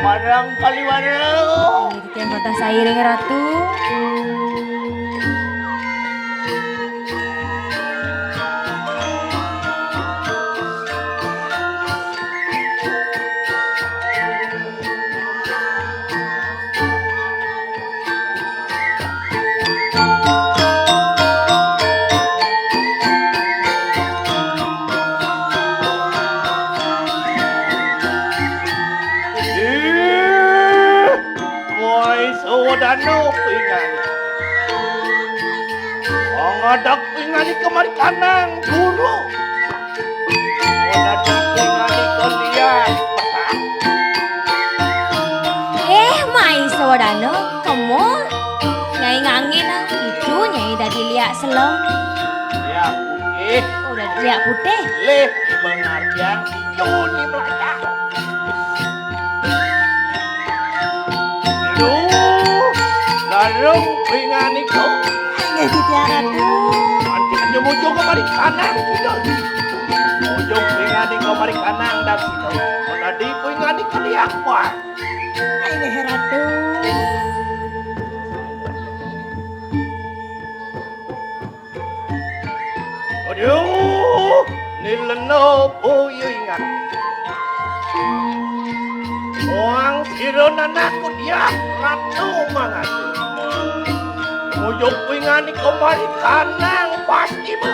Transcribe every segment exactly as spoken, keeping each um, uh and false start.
Barang kali barang. Titiang patah sairing, Ratu. Ih, woi, sawadana pingan. Pangadag pingan ika mari kanang, guru. Wana dipingani kalian petang. Eh, mai sawadana, kema. Nyai ngangin, ah. Itu nyai dadi liak selem. Liak putih. Oh, dadi liak putih. Lih, pengertian. Yuni belajar. Duh, larung pingan iko. Inggih, Titiang Ratu. Anti aja muncul kemari kanang, gitu. Ujung pingan iko mari kanang dan situ. Menadi pingan iko liak, Pak. Inggih, Ratu. Aduh, nilena puyuingan. Wang sira nanakut ya, Ratu mangatu. Mujug pingan iko mari kanang pasti, Bu.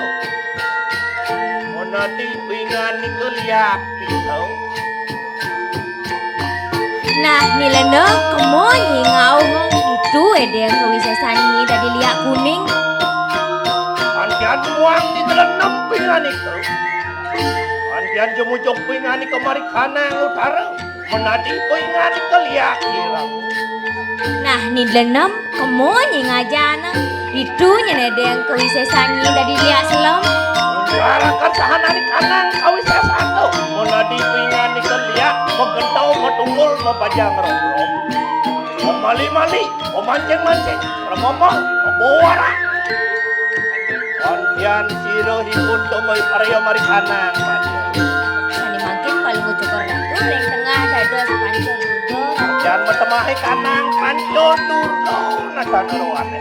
Monadi pingan iko liak, Pitu. Nah, nilena kema nyi ngauh ditu eda kawisesan nyi dadi liak kuning. Antian muang di dalam nempingan itu. Antian jemujung pingan iko mari kanang utara. Menadi pingan iko liak hilang. Nah, nilena Kema nyi ngajana, ditu nyén eda kawisesan nyi dadi liak selem. Ngarakan sahanané kanang kawisesan tu. Monadi pingan nika liak, magentau, matunggul, mabajang romrom. Mamali-mali, mamancing-mancing, remomong, mabuara. Antian sira hipun tumuli paraya mari kanang, Panca. Sané mangkin palungguh Cokor Ratu ring tengah dados Panca Durga. Antian matemahé kanang Panca Durga, natana rowané.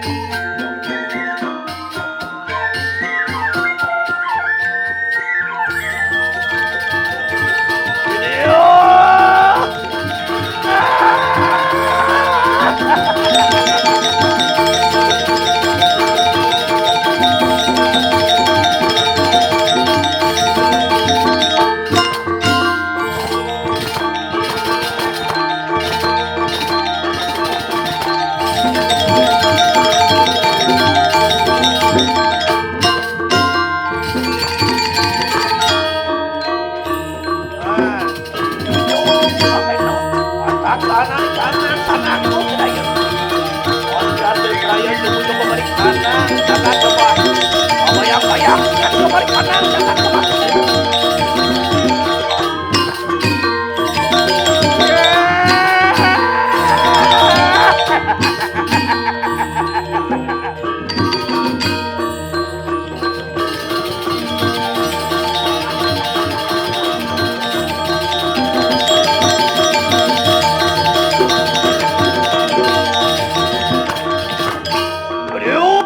Aduh.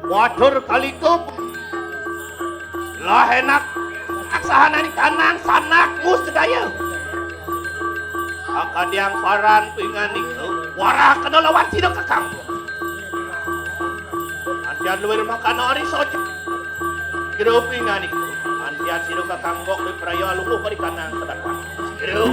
Wadur kalikup. Lah enak. Saksahananing kanang sanak sedaya. Kadiang paran pingan iku, warah kena lawan sira kakang. Andian luwir makana ari saja. Jero pingan iku, andian sira kakang kok bepraya luwuh mari kanang kedakuan. Jero.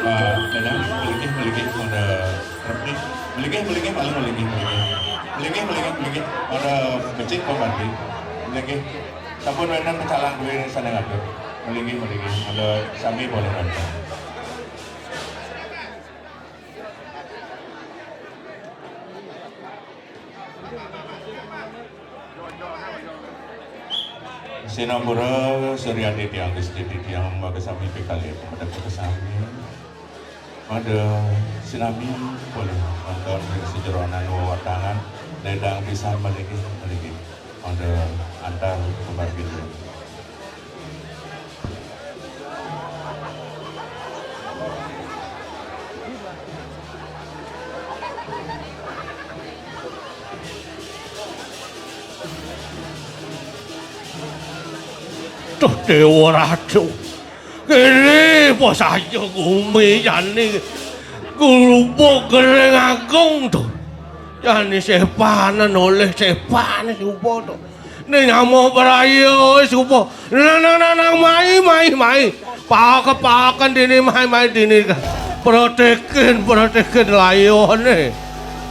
Ah, Dadang, melinggih, melinggih, mangda rembig. Melinggih, melinggih, paling melinggih, melinggih. Melinggih, melinggih, melinggih. Mangda becik pembantu. Melinggih. Sampun wénten pecalang duwé sané ngatur. Melinggih, melinggih. Mangda sami boleh nonton. Sinampura, Suryadi tiang Gusti tiang mangga sami pikalih, mangda sami. Mangda sinami boleh nonton ring Jeronan wewatangan, ledang pisan mriki, mriki. Mangda antar kemargin. Duh, Déwa Ratu. Kéné apa saja gumi jani. Gulubuk Gering Agung to. Jani sépanan olih sépané suba to. Né nyama braya suba. Nang, nang, nang, nang, mai, mai, mai. Pakan, pakan dini, mai, mai dini. Pratikin, pratikin layone.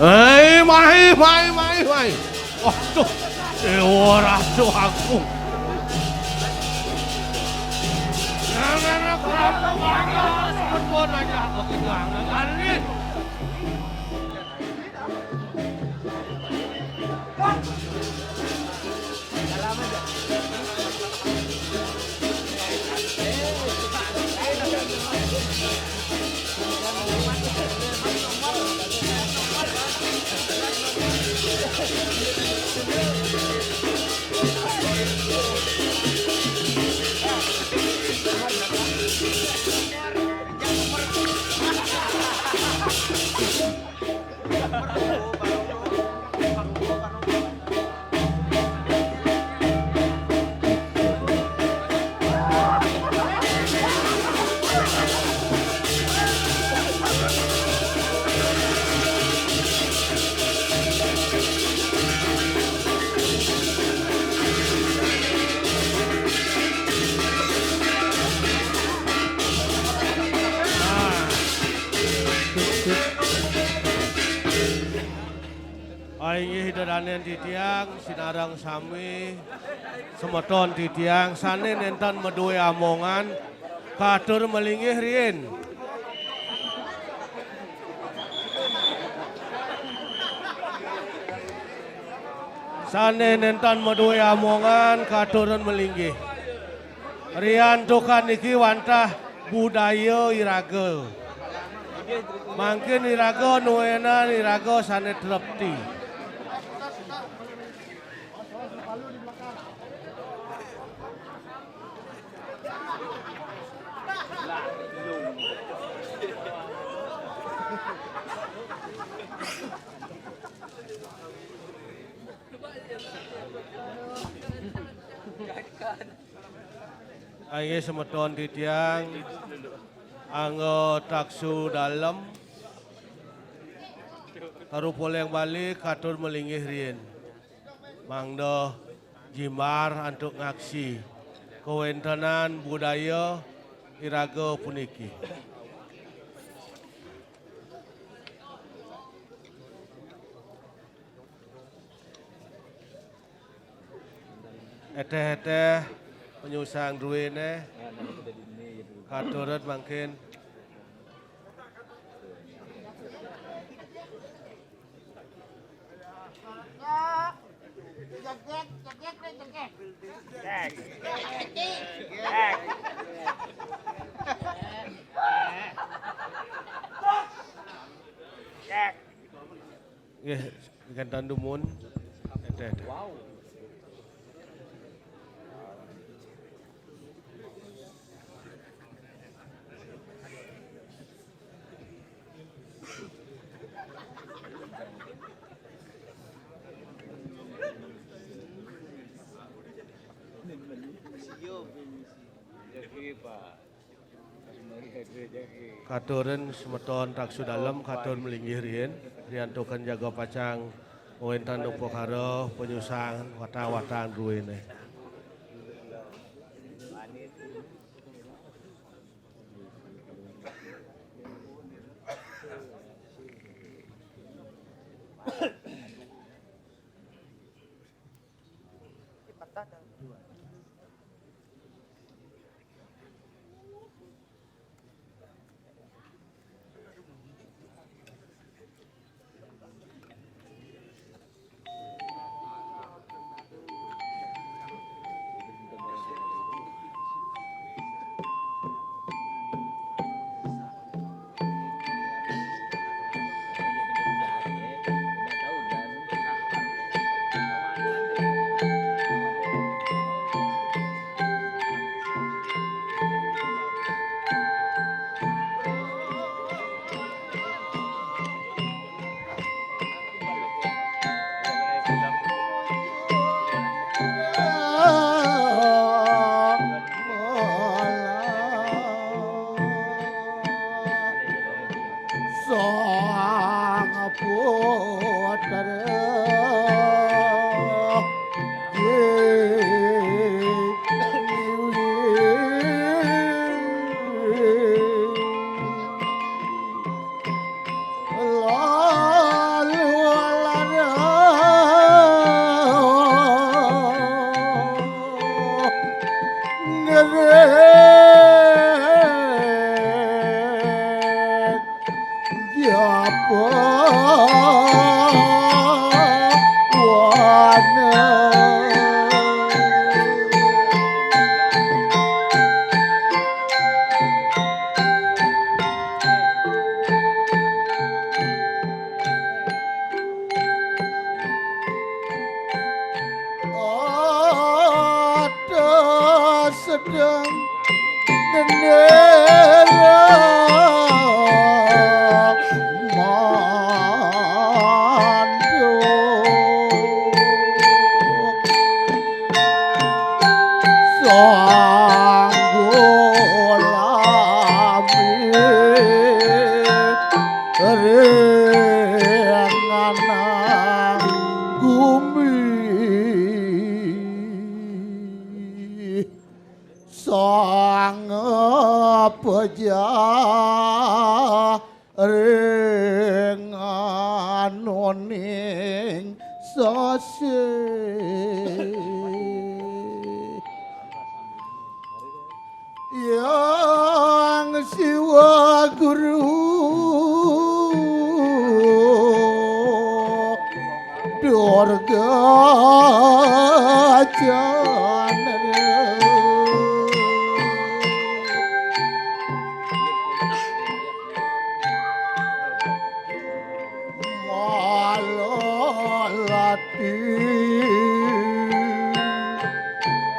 Hei, mai, mai, mai, mai. Waduh, Déwa Ratu Agung. Nang, nang, nang, kenapa panas? Betul aja, aku jangan kali. Inggih ida dané titiang, sinareng sami semeton titiang sané nénten madué amongan, katur malinggih riin. Sané nénten madué amongan, katurun malinggih. Riantukan niki wantah budaya iraga. Mangkin iraga nuénan iraga sané trepti. Inggih semeton titiang, angga taksu dalem, karupuling malih katur malinggih riin. Mangda jimbar antuk ngaksi kawéntenan budaya iraga puniki. Étéh-étéh panyusang druéné. Katurut mangkin. Nggih, kanten dumun. Étéh, étéh. Katurun semeton taksu dalem, katur malinggih riin, riantukan jaga pacang wénten upakara panyusang watang-watang druéné. Putra. Lalu lara ngeret japa wana. Ada sedang ngendera manduk. Sang golami ring anang gumi. Sang pejah ring anoning sasih. Hyang Siwa Guru Durga Candra. Malalati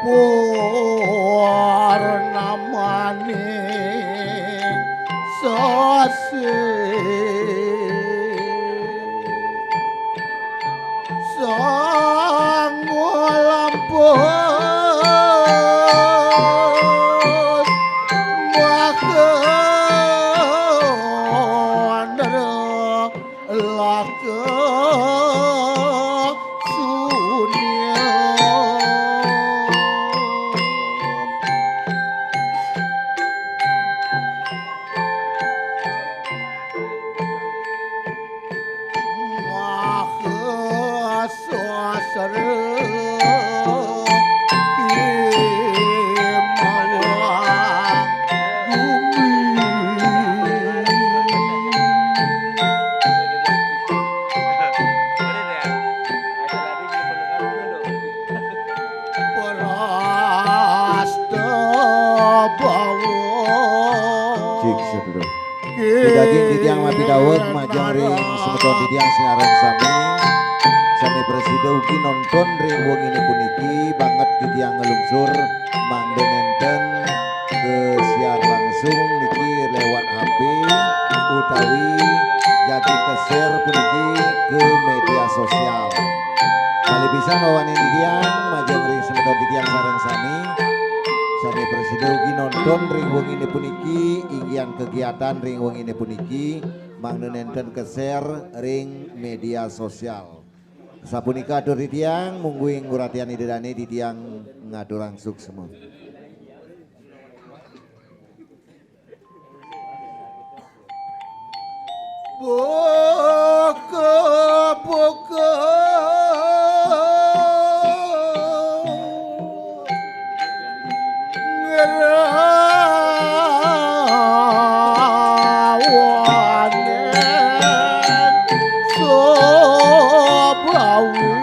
purnamaning sasih. Sang lampus mahendra laka sunia. Maha sastra kimawang gumi. Prasta bawa. Cik, sedulur. Daging titiang mapidaweg majeng ring semeton titiang sinareng sami. Sami prasida ugi nonton ring wengine puniki, banget titiang nglungsur mangda nenten kesiar langsung niki lewat H P utawi jagi keser puniki ke media sosial. Malih pisan wawanin titiang majeng ring semeton titiang sareng sami. Sami prasida ugi nonton ring wengine puniki, inggihan kegiatan ring wengine puniki, mangda nenten keser ring media sosial. Sapunika atur titiang, mungguing uratian Ida Dane titiang ngaturang suksma. Buka, buka. Ngerawanen Sobawi.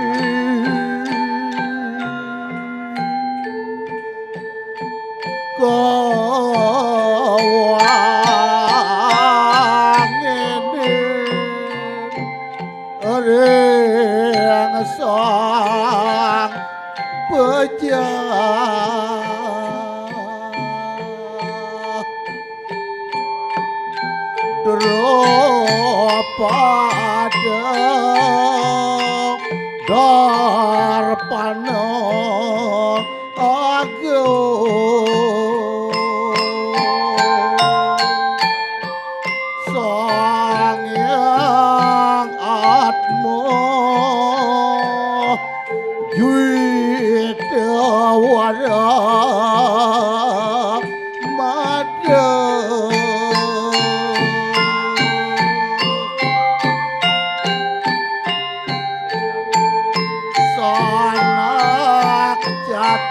Kawangene ring sang pejah. Drupada darpana agung. Sang Hyang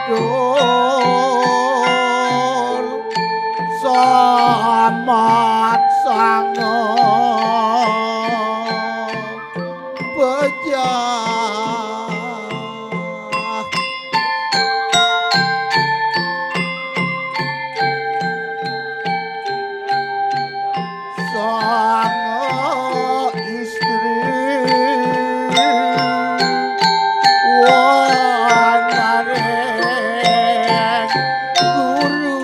Dur samat sanga pejah. Sang istri wanareng guru.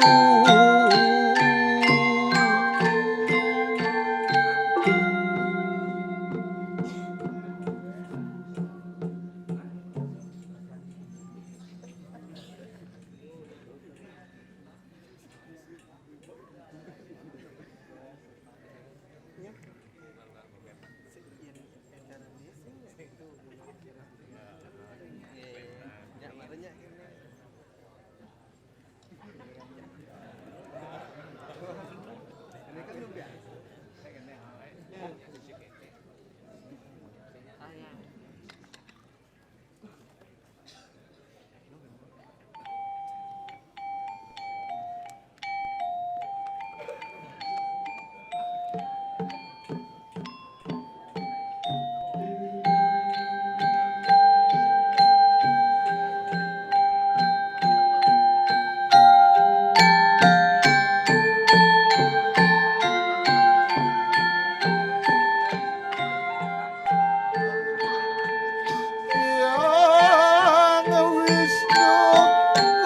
Hyang Wisnu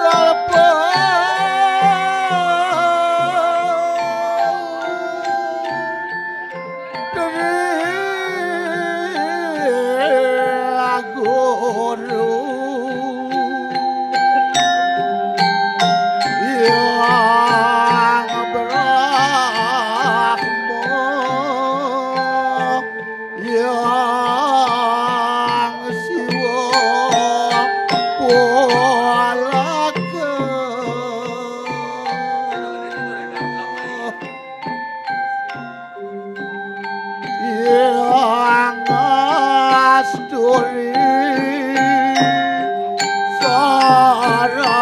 kalpa Tri Guru. Hyang Brahma, Hyang Siwa Palaga. Hyang Asturi Saraswati.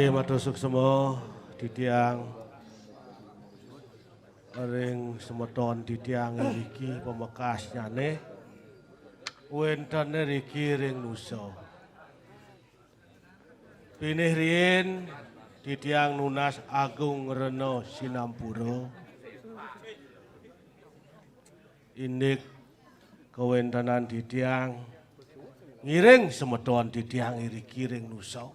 Matur suksma titiang ring semeton titiang ngriki pamekasnyane wenten riki ring Nusa. Pinih riin titiang nunas agung rena sinampura. Indik kawentenan titiang ngiring semeton titiang iriki ring Nusa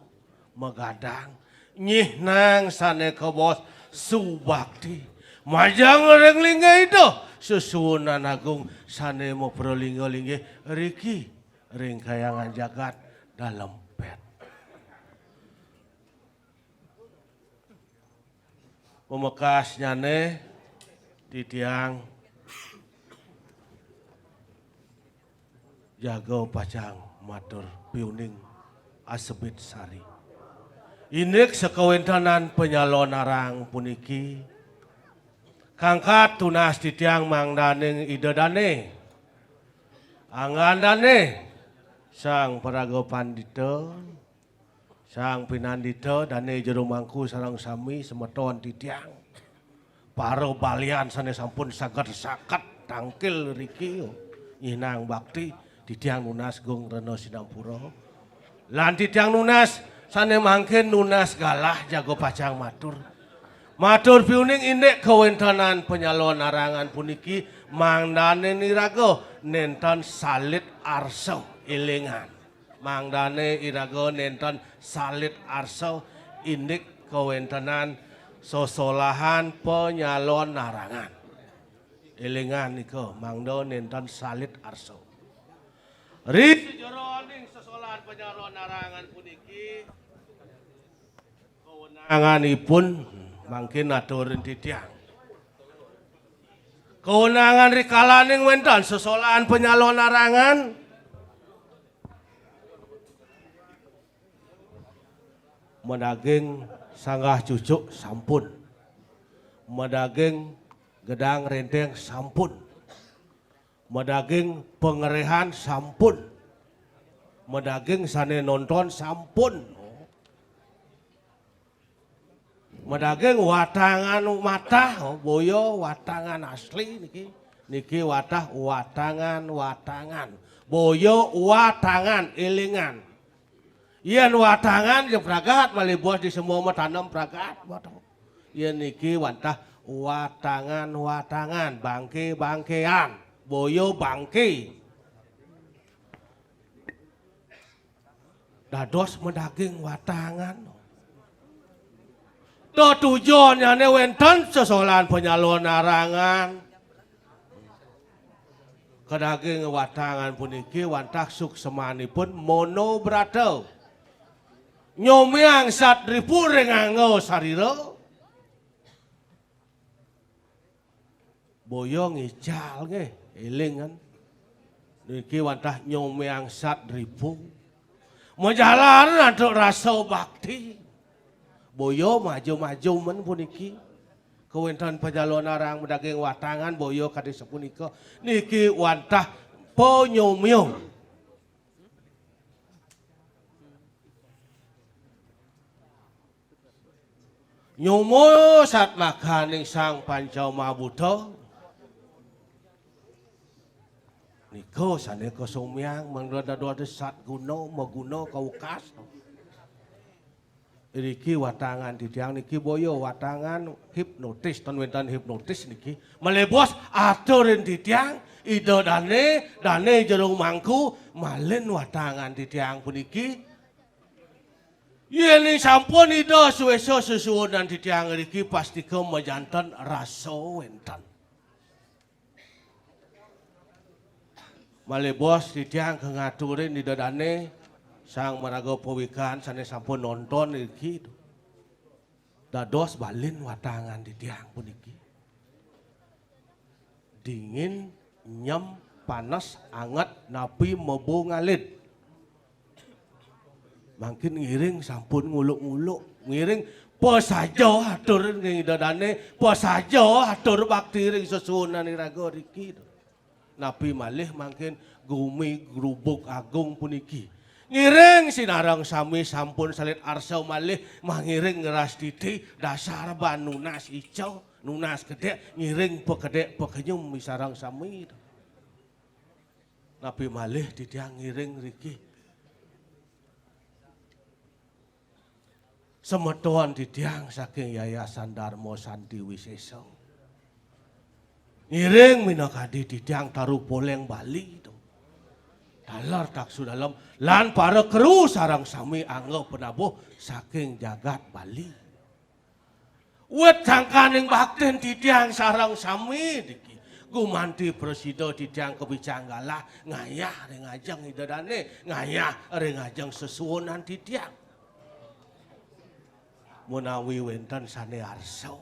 magadang nyihnang sane kabaos subakti majeng ring linggih Ida sesuunan agung sane mapralingga linggih riki ring Kahyangan Jagat Dalem Pet. Pamekasnyane titiang jaga pacang matur piuning asebit sari. Indik sakawentenan panyalonarang puniki kangkat tunas titiang mangdaning Ida Dane, anggan dane, Sang Paraga Pandita, Sang Pinandita, Dane Jero Mangku sareng sami semeton titiang. Para balian sane sampun saget-saget tangkil riki nyihnang bakti, titiang nunas agung rena sinampura. Lan titiang nunas sane mangkin nunas galah jaga pacang matur. Matur piuning indik kawentenan panyalonarangan puniki mangdane iraga nenten salit arsa elingan. Mangdane iraga nenten salit arsa indik kawentenan sesolahan panyalonarangan. Elingan nika mangda nenten salit arsa. Ri jeroning sesolahan panyalonarangan puniki kewenanganipun mangkin aturin titiang. Kewenangan rikalaning wenten sesolahan panyalonarangan madaging sanggah cucuk sampun. Madaging gedang renteng sampun. Madaging pangrehan sampun. Madaging sane nonton sampun. Madaging watangan matah, boya watangan asli niki. Niki watah watangan-watangan. Boya watangan elingan. Yen watangan ya pragat, malih bos di semua matanem pragat. Yen niki wantah watangan-watangan, bangke-bangkean, boya bangke. Dados madaging watangan. Tetujonnyané wénten sesolahan panyalonarangan. Kadaging watangan puniki wantah suksemanipun mono brata. Nyomiang sat ripu ring angga sarira. Boya ngical nggih, éling kan. Niki wantah nyomiang sat ripu. Majalan antuk rasa bakti. Boya maju-maju men puniki. Kawéntenan panyalonarang madaging watangan boya kadi sapunika. Niki wantah panyomia. Nyoma satmakaning Sang Pancamabuta. Nika sané kasumiang mangda dados sat guna, maguna, kaukas. Iriki watangan titiang niki boya watangan hipnotis, tan wénten hipnotis niki. Malih bos aturin titiang, Ida Dané, Dané Jero Mangku, malin watangan titiang puniki. Yéning sampun Ida suwésa sesuunan titiang ngriki pastika majanten rasa wénten. Malih bos titiang kangaturin Ida Dané, sang maraga pawikan sané sampun nonton ngriki. Dados balin watangan titiang puniki. Dingin, nyem, panes, anget, napi mebo ngalid. Mangkin ngiring sampun nguluk-nguluk, ngiring pasaja atur ring Ida Dané, pasaja atur bakti ring sesuunan iraga riki. Napi malih mangkin gumi grubug agung puniki. Ngiring sinareng sami sampun salit arsa malih mangiring ngeras titi dasar ban nunas ica, nunas kedék, ngiring pakedék pakenyum sareng sami. Napi malih titiang ngiring riki. Semeton titiang saking Yayasan Dharma Santi Wisesa. Ngiring minakadi titiang taru poleng Bali to. Taler taksu dalem lan para kru sareng sami angga penabuh saking jagat Bali. Wit sangkaning baktin titiang sareng sami niki gumanti prasida titiang kabicang galah ngayah ring ajeng Ida Dané, ngayah ring ajeng sesuunan titiang. Menawi wénten sané arsa.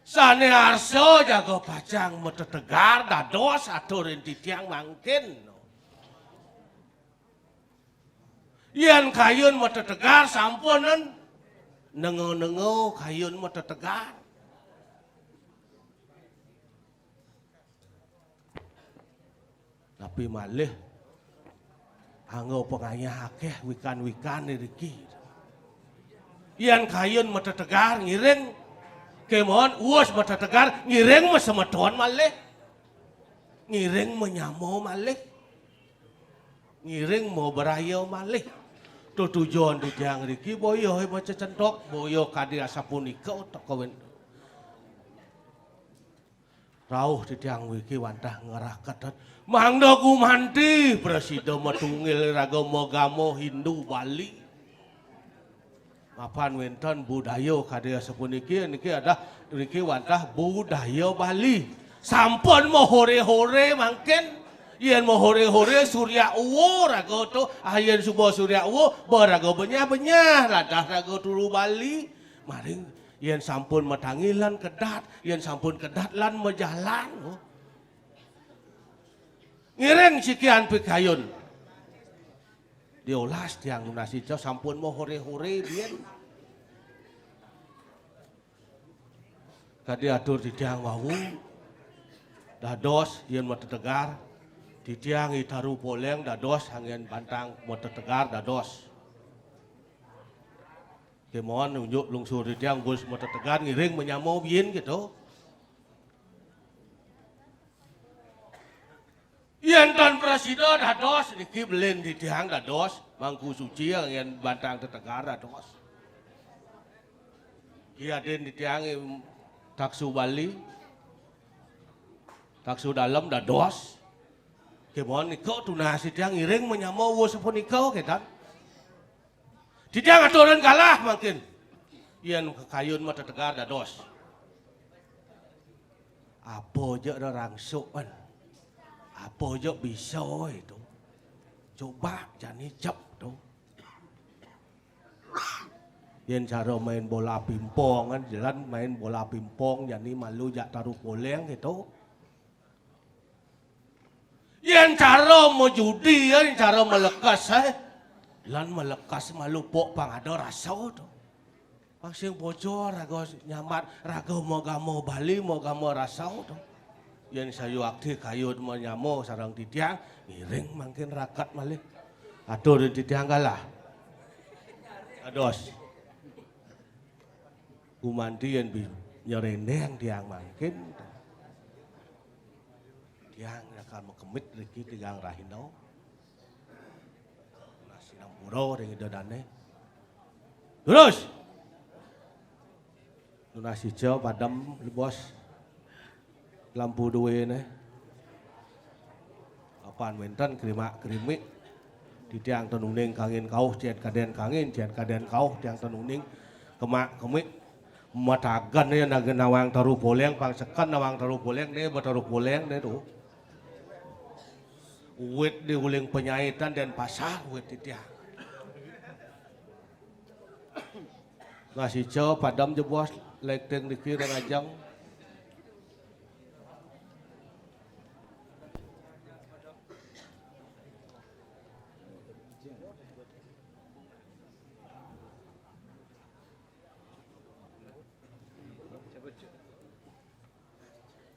Sané arsa jaga pacang matetegar dados aturin titiang mangkin. Yén kayun matetegar sampunén nenga-nenga kayun matetegar. Napi malih angga pangayah akéh wikan-wikan iriki. Yén kayun matetegar ngiring, kémaon uus matetegar ngiring masemeton malih. Ngiring manyama malih. Ngiring mabraya malih. Tetujon titiang riki boya macecentok, boya kadi asapunika teka wénten. Rauh titiang mriki wantah ngraketan. Mangda gumanti prasida matunggil raga magama Hindu Bali. Mapan wénten budaya kadi asapuniki, niki adah niki wantah budaya Bali. Sampun mahore-hore mangkin. Yén mahore-hore surya uwu raga to, ah, yén suba surya uwu, ba raga benyah-benyah, ladah raga turu Bali. Maring yén sampun matanggilan kedat, yén sampun kedat lan majalan. Oh. Ngiring sikian pikayun. Diolas tiang nunas ica sampun mahore-hore biyen. Kadi atur titiang wau, dados yén matetegar, titiang I Taru Poleng dados anggén bantang matetegar dados. Kémaon unjuk lungsur titiang bus matetegar ngiring manyama biyen gitu. Yén tan prasida dados niki belin titiang dados mangku suci anggén bantang tetegar dados. Ki adin titiang taksu Bali, taksu dalem dados. Kémaon nika tunas titiang ngiring manyama wus punika kétan. Titiang aturin galah mangkin. Yén kakayun matetegar dados. Apa ja rerangsukan. Apa ja bisa itu. Coba jani cep to. Yén cara main bola pingpong kan, jalan main bola pingpong jani malu jak Taru Poleng gitu. Yén cara majudi, yén cara malekes, eh. Lan malekes malu pok pang ada rasa to. Pang sing bocor raga nyambat raga magama Bali, magama rasa to. Yén sayuakti kayun manyama sareng titiang, ngiring mangkin raket malih. Atur titiang galah. Dados. Gumanti yén bi-, nyerendeng tiang mangkin. Tiang lakar makemit riki tigang rahina. Nunas sinampura ring Ida Dané. Terus. Nunas ica padem, Bos. Lampu duwéné. Apan wénten krimak-krimik. Titiang ten uning kangin kauh, cén kadén kangin, cén kadén kauh, tiang ten uning kemak-kemik. Matagan ya naga nawang Taru Poleng, pang seken nawang Taru Poleng, né ba Taru Poleng né to. Wit di uling penyaitan Dénpasar, wit titiang. Nunas ica padem jebos, lighting niki ring ajeng.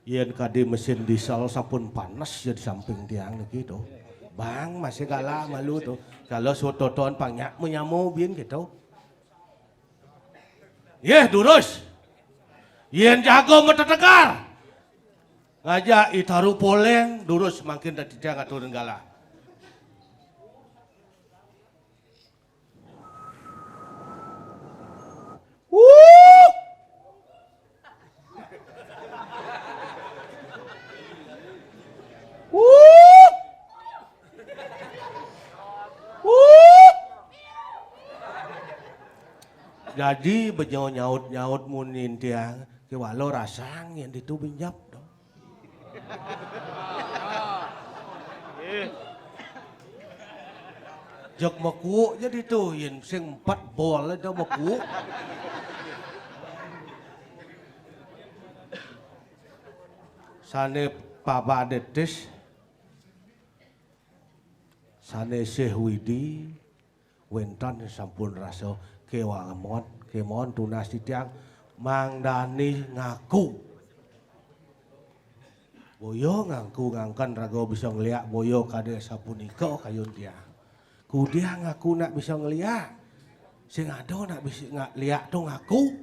Yén kadi mesin diesel sampun panas ya di samping tiang niki to. Bang masih kalah malu to. Kalau sototon pang nyak menyamo bin gitu. Yeh, durus. Yén jago matetegar. Ngajak I Taru Poléng, durus mangkin dadi tiang aturin galah. Wuh! Wuh! Wuh! Jadi bejo nyaut-nyaut munin tiang, kéwala rasang yén ditu binjep to. Jeg mekuuk ja ditu, yén sing empat bol ja mekuuk. Sané Papa Detis, sané Syéh Widi, wénten sampun rasa kéwangun, kémon tunas titiang mangdani ngaku. Boya ngaku ngangken raga bisa ngléak boya kadé sapunika kayun tiang. Kudiang ngaku nak bisa ngléak. Sing ada nak bisa nga-, léak to ngaku.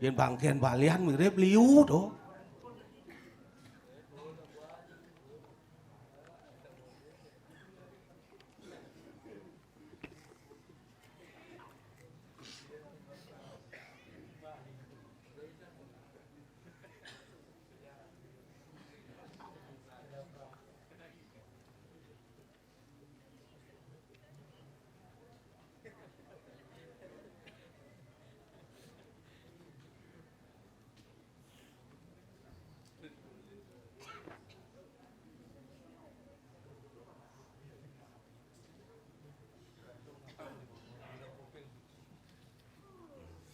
Yén bangkén balian mirip liu to.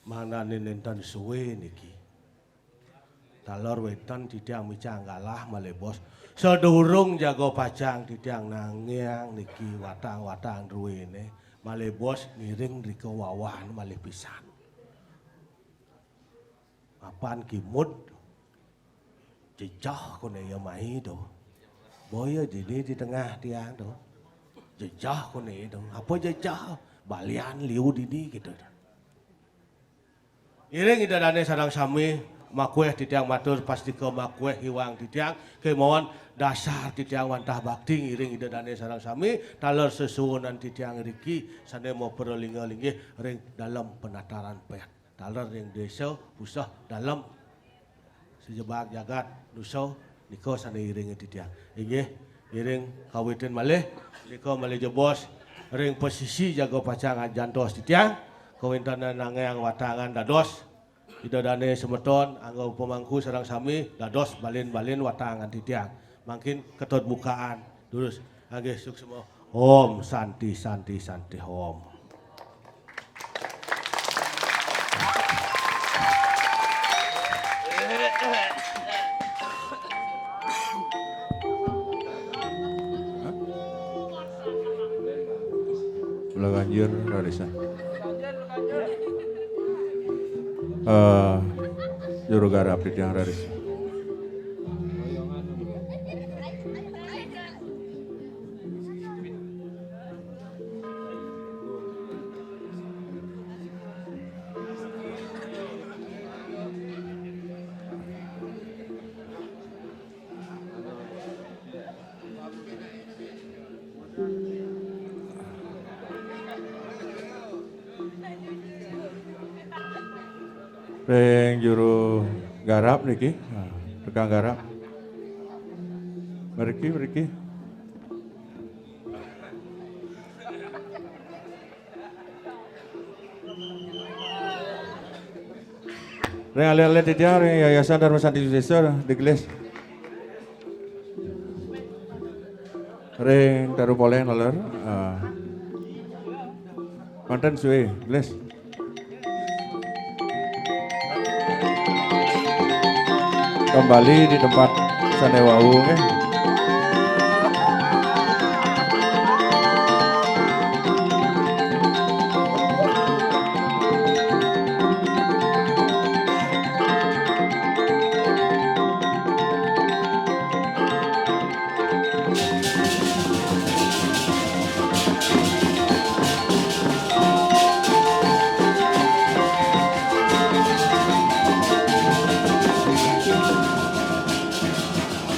Mangdané nénten sué niki. Taler wénten titiang micang galah malih bos. Sadurung jaga pacang titiang nangiang niki watang-watang druéné. Malih bos ngiring rika wawahan malih pisan. Mapan kimud. Jejeh koné ya mai to. Boya dini di tengah tiang to. Jejeh koné to. Apa jejeh? Balian liu dini gitu. Ngiring Ida Dané sareng sami makuéh titiang matur pastika makuéh iwang titiang kémaon dasar titiang wantah bakti ngiring Ida Dané sareng sami taler sesuunan titiang riki sané mapralingga linggih ring dalem penataran pét. Taler ring désa Puseh Dalem, sajebag jagat Nusa nika sané iring titiang. Inggih, iring kawitin malih nika malih jebos ring pasisi jaga pacang jantos titiang. Kawéntenan nangiang watangan dados Ida Dané semeton angga pamangku sareng sami dados balin-balin watangan titiang. Mangkin ketot bukaan. Durus. Nggih, suksma. Om Santi, Santi, Santi, Om. Hah? Mula ganjur, raris. Eh, juru garap titiang raris. Ring juru garap niki. Nah, tukang garap. Mriki, mriki. Ring alit-alit titiang ring Yayasan Dharma Santi Suksésa, digelis. Ring Taru Poléng taler. Ah. Manten sué, gelis. Kembali di tempat sané wau, nggih.